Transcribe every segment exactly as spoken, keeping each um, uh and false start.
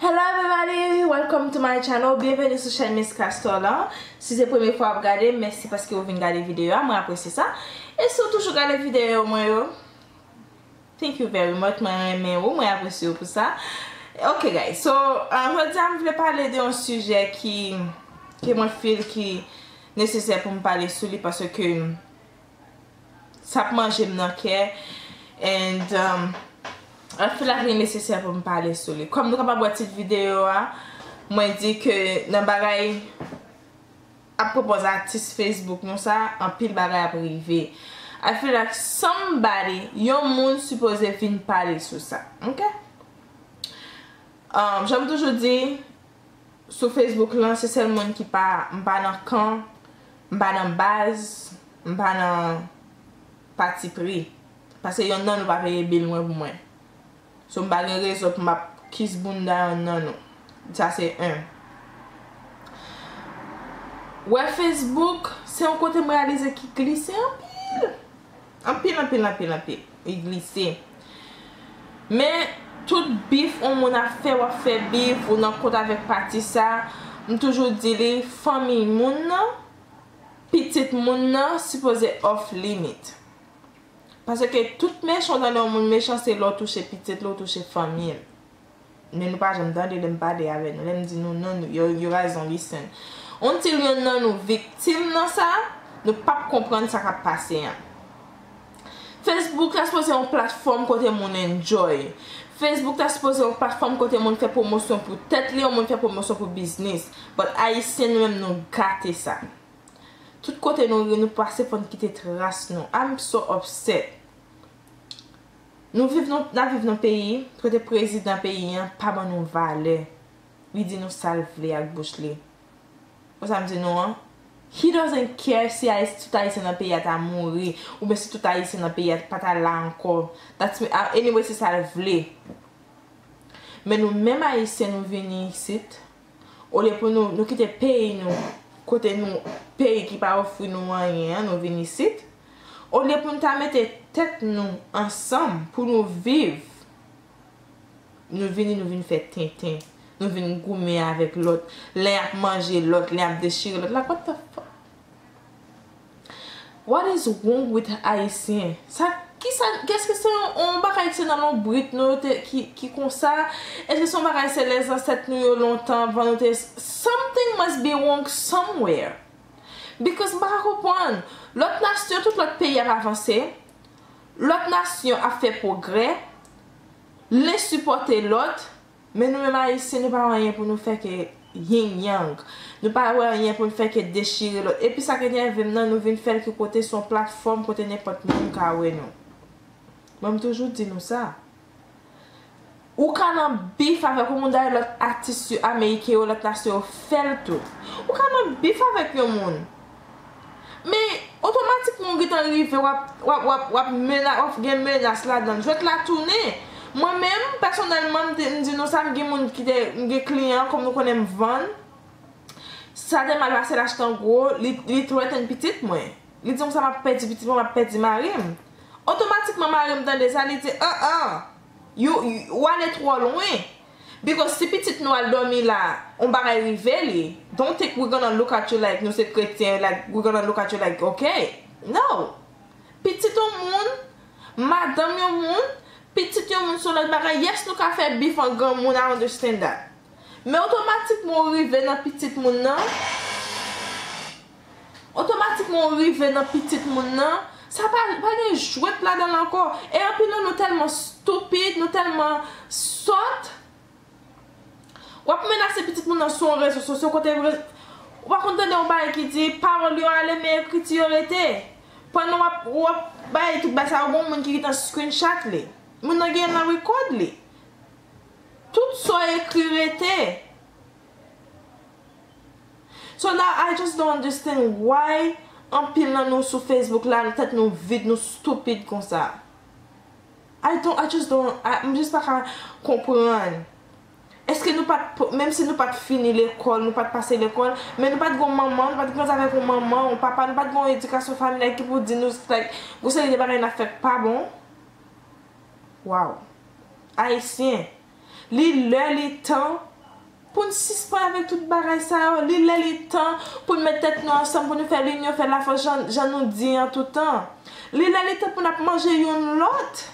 Hello everybody, welcome to my channel. Byenveni sou chèn Miss Castor la. Si se premye fwa w ap gade, mèsi paske w vin gade videyo a, mwen apresye sa. E si w toujou gade videyo mwen yo, thank you very much, mwen renmen ou, mwen apresye w pou sa. Ok guys, so, uh, jodi a m vle pale de yon sijè ki, ke mwen feel ki nesesè pou m pale sou li paske sa ap manje m nan kè. And um, I feel like li nesesè pou m pale sou li. Kòm nou kapab wè tit videyo a, mwen di ke nan bagay ap pwopoz atis Facebook nou sa, anpil bagay ap rive. I feel like somebody, yon moun sipoze vin pale sou sa. Ok? Um, jan m toujou di, sou Facebook lan, se sèl moun ki pa, m pa nan kan, m pa nan baz, m pa nan pati pri. Paske yonn nan nou pa peye bil mwen pou mwen. So m pa gen rezon pou m ap kiss bounda yonn nan nou. Sa se en. Wè Facebook, se yon kote m reyalize ki glise anpil. Anpil, anpil, anpil, anpil. Li glise. Men, tout bif yon moun ap fè, w ap fè bif, ou nan kont avèk pati sa, m toujou di li, fanmiy moun nan, pitit moun nan, sipoze off limit. Paske tout mechan, w tande yon moun mechan, se lè w touche pitit li, w touche fanmi l. Men nou pa janm tande lè m pale avè nou. Lè m di nou non, nou, you, you guys don't listen. Until yonn nan nou viktim nan sa, nou p ap konprann sa k ap pase an. Facebook ta sipoze yon platfòm kote moun enjoy. Facebook ta sipoze yon platfòm kote moun fè pwomosyon pou tèt li, yon moun fè pwomosyon pou biznis. But Ayisyen nou menm nou gate sa. Tout kote nou ye, nou pase fò n kite tras nou. I'm so upset. Nou viv nan, n ap viv nan peyi kote prezidan peyi an pa ban nou valè. Li di nou sa l vle ak bouch li. Ou sa m di nou an? He doesn't care si Ayis-, tout Ayisyen nan peyi a ta mouri, oubyen si tout Ayisyen nan peyi a pa ta la ankò. That's me, a-, anyway, se sa l vle. Men nou menm Ayisyen, nou vini isit, olye pou nou, nou kite peyi nou, kote nou, peyi ki pa ofri nou anyen an, nou vin isit, olye pou nou ta mete tèt nou ansanm pou nou viv, nou vini, nou vin fè tenten, nou vin goumen avèk lòt, len y ap manje lòt, len y ap dechire lòt. Like, what the fuck? What is wrong with Ayisyen? Sa, ki sa, èske se yon, yon bagay ki se nan lonbrit nou yo te, ki, ki konsa? Èske se yon bagay se lè zansèt nou yo lontan, anvan nou te, something must be wrong somewhere. Because m pa ka konprann. Lòt nasyon, tout lòt peyi ap avanse. Lòt nasyon ap fè pwogrè. Len sipòte lòt. Men nou menm Ayisyen, nou pa wè anyen pou nou fè ke yin yang. Nou pa wè anyen pou nou fè ke dechire lòt. Epi sa k enève m nan, nou vin fè l ki kote se yon platfòm kote nenpòt moun ka wè nou. Mwen, m toujou di nou sa. Ou ka nan bif avèk yon moun, dayè lòt atis yo, ameriken yo, lòt nasyon yo fè l tou. Ou ka nan bif avèk yon moun. Men, otomatikman, ou gentan rive, w ap, w ap, w ap, w ap mena-, w ap gen menas ladan l. Jwèt la tounen. Mwen menm, pèsonèlman, m te, m di nou sa, m gen moun ki te, m gen kliyan, kòm nou konnen m vann. Sa te mal pase, l achte an gwo, li, li threaten pitit mwen. Li di konsa, "M ap pèdi pitit mwen, m ap pèdi mari m." Otomatikman, mari m tande sa, li di, "An, an, you, you, ou ale twò lwen." Because si pitit nou al dòmi la, yon bagay rive li, don't think we gonna look at you like nou se kretyen, like, we gonna look at you like, okay. No. Pitit yon moun, madanm yon moun, pitit yon moun se yon lòt bagay. Yes, nou ka fè bif an granmoun, I understand that. Men otomatikman ou rive nan pitit moun nan, otomatikman ou rive nan pitit moun nan, sa pa, pa gen jwèt ladan l ankò. E anpil nan nou tèlman stupid, nou tèlman sòt. W ap menase pitit moun nan sou yon rezo sosyo kote re-, ou pa konn tande yon bagay ki di, pawòl yo ale, men ekriti yo rete. Pandan w ap, w ap bay tout bagay sa yo, gon moun ki gentan screenshot li. Moun nan genyen nan record li. Tout sa w ekri rete. So now I just don't understand why anpil nan nou sou Facebook la, tèt nou vid, nou stupid konsa. I don't, I just don't, I, m just pa ka konprann. Èske nou pa t, menm si nou pa t fini lekòl, nou pa t pase lekòl, men nou pa t gon manman, nou pa t grandi avèk yon manman, yon papa, nou pa t gon edikasyon familyal ki pou di nou, like, gon seri de bagay n ap fè k pa bon? Wow. Ayisyen, li lè, li tan pou n sispann avèk tout bagay sa yo. Li lè li tan pou n met tèt nou ansanm, pou nou fè linyon, fè lafòs, jan, jan nou di an toutan. Li lè li tan pou n ap manje youn lòt.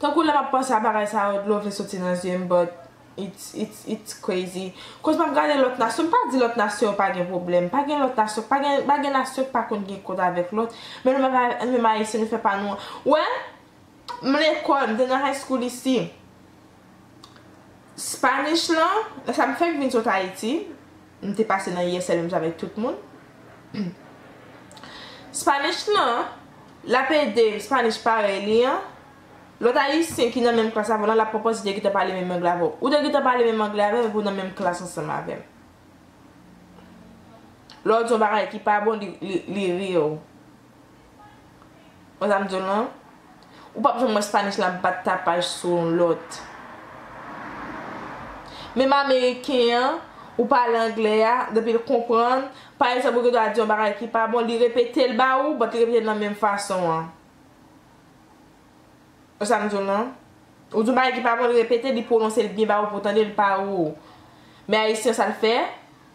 Tankou lè m ap panse a bagay sa yo, dlo vle soti nan zye m, but it's, it's, it's crazy. Koz m ap gade lòt nasyon, m pa di lòt nasyon yo pa gen pwoblèm. Pa gen lòt nasyon, pa gen, pa gen nasyon ki pa konn gen kont avèk lòt. Men nou menm, nou menm Ayisyen, nou fè pa nou. Wè, m lekòl, m te nan high school isi. Spanish lan, lè sa m fèk vin sot Ayiti, m te pase nan E S L menm jan avèk tout moun. Spanish lan, l ap ede Spanish parèy li an. Lòt Ayisyen ki nan menm klas avè w lan, l ap pran pòz li te gentan pale menm anglè avè w. Ou te gentan pale menm anglè avè m, epi w nan menm klas ansanm avè m. Lè w di yon bagay ki pa bon, li, li, li ri w. Wè sa m di w lan? Ou p ap janm wè Spanish lan ap bat tapaj sou yon lòt. Menm Ameriken an, ou pale anglè a, depi l konprann, pa egzanp, ou gen dwa di yon bagay ki pa bon, li repete l ba ou, but li repete l nan menm fason an. Wè sa m di w lan? Ou di yon bagay ki pa bon, li repete, li pwononse l byen ba ou pou w tande, li pa ou. Men Ayisyen sa l fè,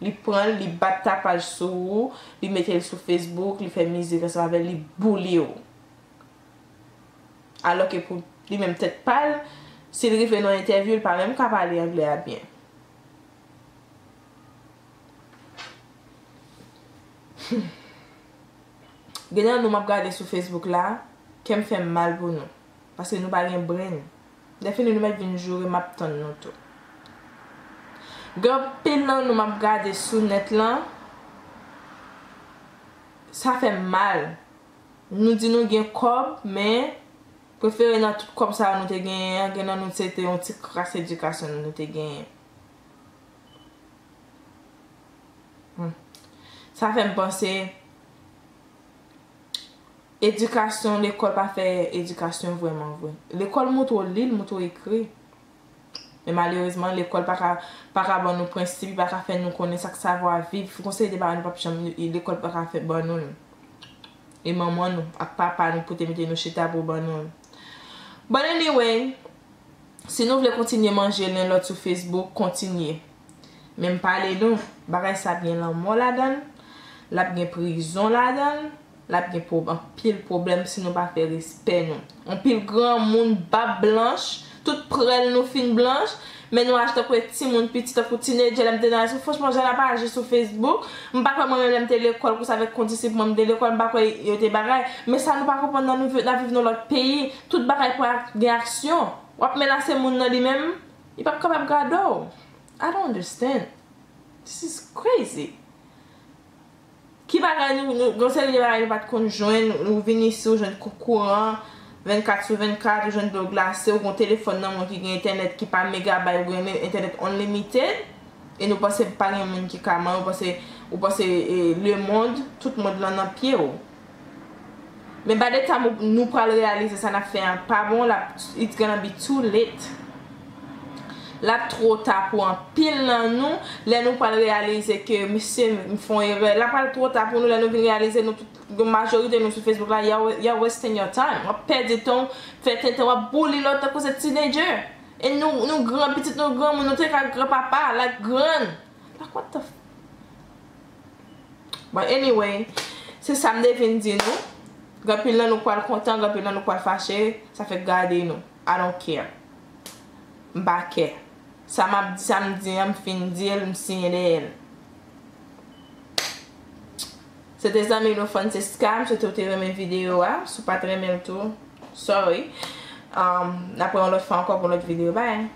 li pran l, li bat tapaj sou ou, li mete l sou Facebook, li fè mizik ansanm avè l, li boule w. Alò ke pou li menm tèt pa l, si l rive nan entèvyou, li pa menm ka pale anglè a byen. Gen nan nou m ap gade sou Facebook la, kè m fè m mal pou nou. Paske nou pa gen brenn. Lè fini nou mèt vin joure, m ap tann nou tou. Gen anpil nan nou m ap gade sou nèt lan, sa fè m mal. Nou di nou gen kòb, men prefere nan tout kòb sa yo nou te genyen an, gen nan nou se te yon ti kras edikasyon nou te genyen. Hmm. Sa fè m panse, edikasyon, lekòl pa fè edikasyon vrèman vre. Lekòl montre w li, l montre w ekri. Men malerezman, lekòl pa ka, pa ka ban nou prensip, li pa ka fè nou konnen sa k savwa viv. Yon seri de bagay nou p ap janm, lekòl pa ka fè ban nou l. E manman nou ak papa nou pou te mete nou chita pou ban nou l. But anyway, si nou vle kontinye manje len lòt sou Facebook, kontinye. Men m pale nou, bagay sa ap gen lanmò ladan l, l ap gen prizon ladan l, l ap gen pwob-, anpil pwoblèm si nou pa fè respè nou. Anpil granmoun, bab blanch, tout prèl nou fin blanch, men nou aji tankou timoun piti, tankou teenager, lè m te nan high school, franchman, jan n ap aji sou Facebook, m pa kwè mwen menm lè m te lekòl, konsa avèk kondisip mwen m te lekòl, m pa kwè yo te bagay. Men sa nou pa konprann nan nou vi-, n ap viv nan lòt peyi, tout bagay pou ak-, gen aksyon. W ap menase moun nan li menm, li p ap kapab gade w. I don't understand. This is crazy. Ki bagay nou, nou, gen yon seri de bagay nou pa t konn jwenn, ou vin isi, ou jwenn kou-, kouran vennkat sou vennkat, ou jwenn dlo glase, ou gen yon telefòn nan men w ki gen entènèt ki pa megabay, ou gen entènèt unlimited, e nou panse pa gen moun ki ka manyen, ou panse, ou panse, e, lemonn, tout mond lan nan pye w. Men by the time ou, nou pral reyalize sa n ap fè an pa bon, l ap, it's gonna be too late. L ap twò ta pou anpil nan nou, lè nou pral reyalize ke, mesye, m fè yon erè. L ap pral twò ta pou nou, lè nou vin reyalize nou tout, majorite nou sou Facebook la, y'all, y'all wasting your time. W ap pèdi tan w, fè tenten, w ap boule lòt tankou se teenager. E nou, nou gran pitit, nou granmoun, nou te ka granpapa, like, gran. Like, what the f-, But anyway, se sa m te vin di nou. Gen anpil nan nou k pral kontan, gen anpil nan nou k pral fache. Sa fèk gade nou. I don't care. M pa care. Sa m ap, sa m di an, m fin di l, m siyen dèyè l. Se te zanmi nou Francisca, m swete w te renmen videyo a. Si w pa t renmen l tou, sorry. Um, n ap wè yon lòt fwa ankò pou yon lòt videyo. Bye.